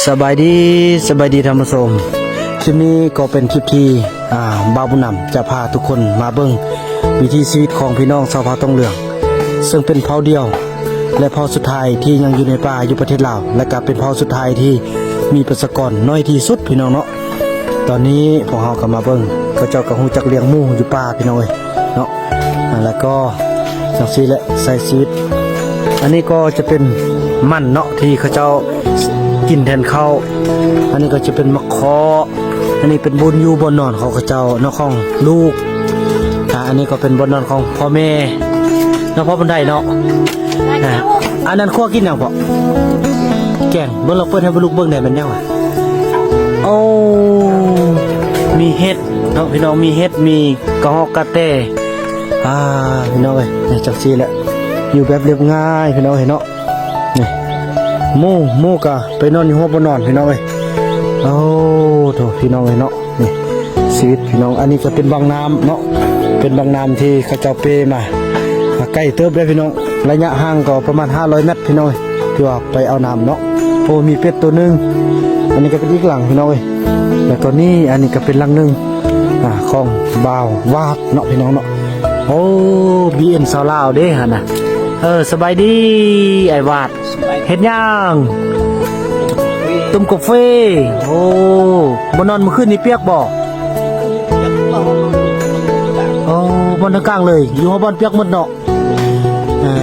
ສະບາຍດີ, ສະບາຍດີທ່ານຜູ້ຊົມ. ຄລິບນີ້ກໍເປັນຄລິບທີ່ ອ່າ ບ່າວບຸນນຳຈະພາທຸກຄົນມາເບິ່ງວິຖີຊີວິດຂອງພີ່ນ້ອງຊາວເຜົ່າຕອງເຫຼືອງ ເຊິ່ງເປັນເຜົ່າດຽວ ແລະ ເຜົ່າສຸດທ້າຍທີ່ຍັງຢູ່ໃນປ່າຢູ່ປະເທດລາວ ແລະ ກະເປັນເຜົ່າສຸດທ້າຍທີ່ມີປະຊາກອນໜ້ອຍທີ່ສຸດ ພີ່ນ້ອງເນາະ. ຕອນນີ້ພວກເຮົາກໍມາເບິ່ງ ເຂົາເຈົ້າກໍຮູ້ຈັກລ້ຽງໝູຢູ່ປ່າ ພີ່ນ້ອງເອີຍເນາະ. ອ່າ ແລ້ວກໍຈັ່ງຊີ້ແຫຼະ ໃຊ້ຊີວິດ. ອັນນີ້ກໍຈະເປັນມັນເນາະ ທີ່ເຂົາເຈົ້າກິນແທນເຂົ້າ. ອັນນີ້ກໍຈະເປັນໝາກເຄາະ. ອັນນີ້ເປັນບ່ອນຢູ່ບ່ອນນອນຂອງເຂົາເຈົ້າເນາະ ຂອງລູກ. ອ່າ ອັນນີ້ກໍເປັນບ່ອນນອນຂອງພໍ່ແມ່ເນາະ ພໍ່ບັນໄດເນາະ. ອ່າ ອັນນັ້ນຄົວກິນຫຍັງເພາະ? ແກງ. ເບິ່ງ ລອງເປີດໃຫ້ລູກເບິ່ງແດ່ ແມ່ນຫຍັງວະ? ໂອ້ ມີເຫັດເນາະ ພີ່ນ້ອງ ມີເຫັດ ມີກະຮອກກະແຕ. ອ່າ ພີ່ນ້ອງເອີຍ ຈັ່ງຊີ້ແຫຼະ ຢູ່ແບບລຽບງ່າຍ ພີ່ນ້ອງເອີຍເນາະ. ນີ້ ໝູ ໝູກະໄປນອນຢູ່ຫົວບ່ອນນອນ ພີ່ນ້ອງເອີຍ. ໂອ້ໂຖ ພີ່ນ້ອງເອີຍເນາະ. ນີ້ຊີວິດພີ່ນ້ອງ. ອັນນີ້ກໍເປັນບັ້ງນ້ຳເນາະ ເປັນບັ້ງນ້ຳທີ່ເຂົາເຈົ້າເປມາ ອ່າ ໄກເຕີບເດ້ພີ່ນ້ອງ ໄລຍະຫ່າງກໍປະມານຫ້າຮ້ອຍແມັດ ພີ່ນ້ອງເອີຍ ທີ່ວ່າໄປເອົານ້ຳເນາະ. ໂອ້ ມີເປັດໂຕໜຶ່ງ. ອັນນີ້ກໍເປັນອີກຫຼັງ ພີ່ນ້ອງເອີຍ. ແລ້ວກໍນີ້ ອັນນີ້ກໍເປັນຫຼັງໜຶ່ງ ອ່າ ຂອງບ່າວວາດເນາະ ພີ່ນ້ອງເນາະ. ໂອ້ ບີເອັມຊາວລາວເດ້ຫັ້ນນະ. ເອີ ສະບາຍດີອ້າຍວາດ. ເຮັດຫຍັງ? ຕົ້ມກາເຟ. ໂອ້ ບໍ່ນອນມື້ຄືນນີ້ປຽກບໍ່? ໂອ້ ບ່ອນທາງກາງເລີຍ ຢູ່ຫົວບ່ອນປຽກໝົດເນາະ. ເອີ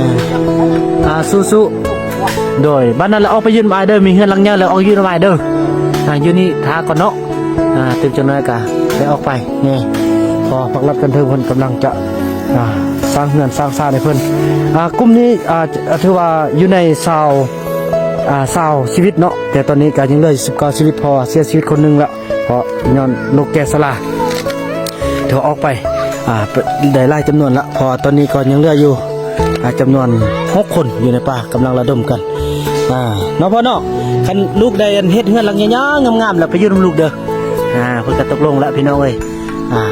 ອ່າ ສູ້ໆ. ໂດຍ ບາດນັ້ນລະອອກໄປຢູ່ນຳອ້າຍເດີ ມີເຮືອນຫຼັງໃຫຍ່ລະອອກຢູ່ນຳອ້າຍເດີ. ອ່າ ຢູ່ນີ້ຖ້າກ່ອນເນາະ. ອ່າ ຕື່ມຈັກໜ້ອຍກະໄດ້ອອກໄປແນ່ ເພາະວ່າພັກລັດກັນເທິງເພິ່ນກຳລັງຈະ ອ່າ ສ້າງເຮືອນສ້າງຊານໃຫ້ເພິ່ນ. ອ່າ ກຸ່ມນີ້ ອ່າ ຖືວ່າຢູ່ໃນຊາວ ອ່າ ຊາວຊີວິດເນາະ ແຕ່ຕອນນີ້ກະຍັງເຫຼືອຢູ່ສິບເກົ້າຊີວິດ ເພາະວ່າເສຍຊີວິດຄົນໜຶ່ງລະ ເພາະຍ້ອນໂລກແກ່ຊະລາ ຖືວ່າອອກໄປ ອ່າ ໄດ້ຫຼາຍຈຳນວນລະ ເພາະວ່າຕອນນີ້ກໍຍັງເຫຼືອຢູ່ ອ່າ ຈຳນວນຫົກຄົນຢູ່ໃນປ່າ ກຳລັງລະດົມກັນ ອ່າ ເນາະພໍ່ເນາະ. ຄັນລູກໄດ້ອັນເຮັດເຮືອນຫຼັງໃຫຍ່ໆງາມໆລະໄປຢູ່ນຳລູກເດີ. ອ່າ ເພິ່ນກໍຕົກລົງລະ ພີ່ນ້ອງເອີຍ. ອ່າ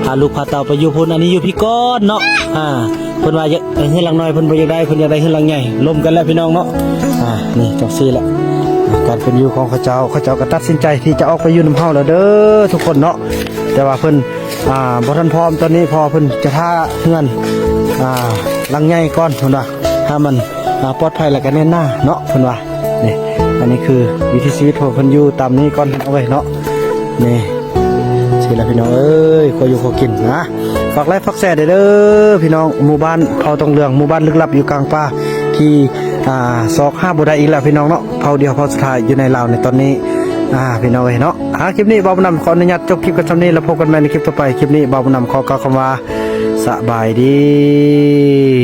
ພາລູກພາເຕົ້າໄປຢູ່ພຸ້ນ ອັນນີ້ຢູ່ພີ້ກ່ອນເນາະ. ອ່າ ເພິ່ນວ່າຢາກໄດ້ເຮືອນຫຼັງນ້ອຍ ເພິ່ນບໍ່ຢາກໄດ້ ເພິ່ນຢາກໄດ້ເຮືອນຫຼັງໃຫຍ່ ລົມກັນແຫຼະ ພີ່ນ້ອງເນາະ. ອ່າ ນີ້ຈັ່ງຊີ້ແຫຼະ ການເປັນຢູ່ຂອງເຂົາເຈົ້າ ເຂົາເຈົ້າກໍຕັດສິນໃຈທີ່ຈະອອກໄປຢູ່ນຳເຮົາແລ້ວເດີທຸກຄົນເນາະ. ແຕ່ວ່າເພິ່ນ ອ່າ ບໍ່ທັນພ້ອມຕອນນີ້ ເພາະວ່າເພິ່ນຈະຖ້າເຮືອນ ອ່າ ຫຼັງໃຫຍ່ກ່ອນ ເພິ່ນວ່າ ຖ້າມັນ ອ່າ ປອດໄພແລ້ວກໍແໜ້ນໜາເນາະ ເພິ່ນວ່າ. ນີ້ ອັນນີ້ຄືວິຖີຊີວິດຂອງເພິ່ນຢູ່ຕາມນີ້ກ່ອນ ພີ່ນ້ອງເອີຍເນາະ. ນີ້ ຊີ້ລະ ພີ່ນ້ອງເອີຍ ຄົວຢູ່ຄົວກິນນະ. ຝາກໄລຄ໌ຝາກແຊເດີ ພີ່ນ້ອງ. ໝູ່ບ້ານເຜົ່າຕອງເຫຼືອງ ໝູ່ບ້ານລຶກລັບຢູ່ກາງປ່າ ທີ່ ອ່າ ຊອກຫາບໍ່ໄດ້ອີກແລ້ວ ພີ່ນ້ອງເນາະ. ເຜົ່າດຽວເຜົ່າສຸດທ້າຍຢູ່ໃນລາວໃນຕອນນີ້ ອ່າ ພີ່ນ້ອງເອີຍເນາະ. ອ່າ ຄລິບນີ້ບ່າວບຸນນຳຂໍອະນຸຍາດຈົບຄລິບກັນສ່ຳນີ້ ແລ້ວພົບກັນໃໝ່ໃນຄລິບຕໍ່ໄປ. ຄລິບນີ້ບ່າວບຸນນຳຂໍກ່າວຄຳວ່າ ສະບາຍດີ.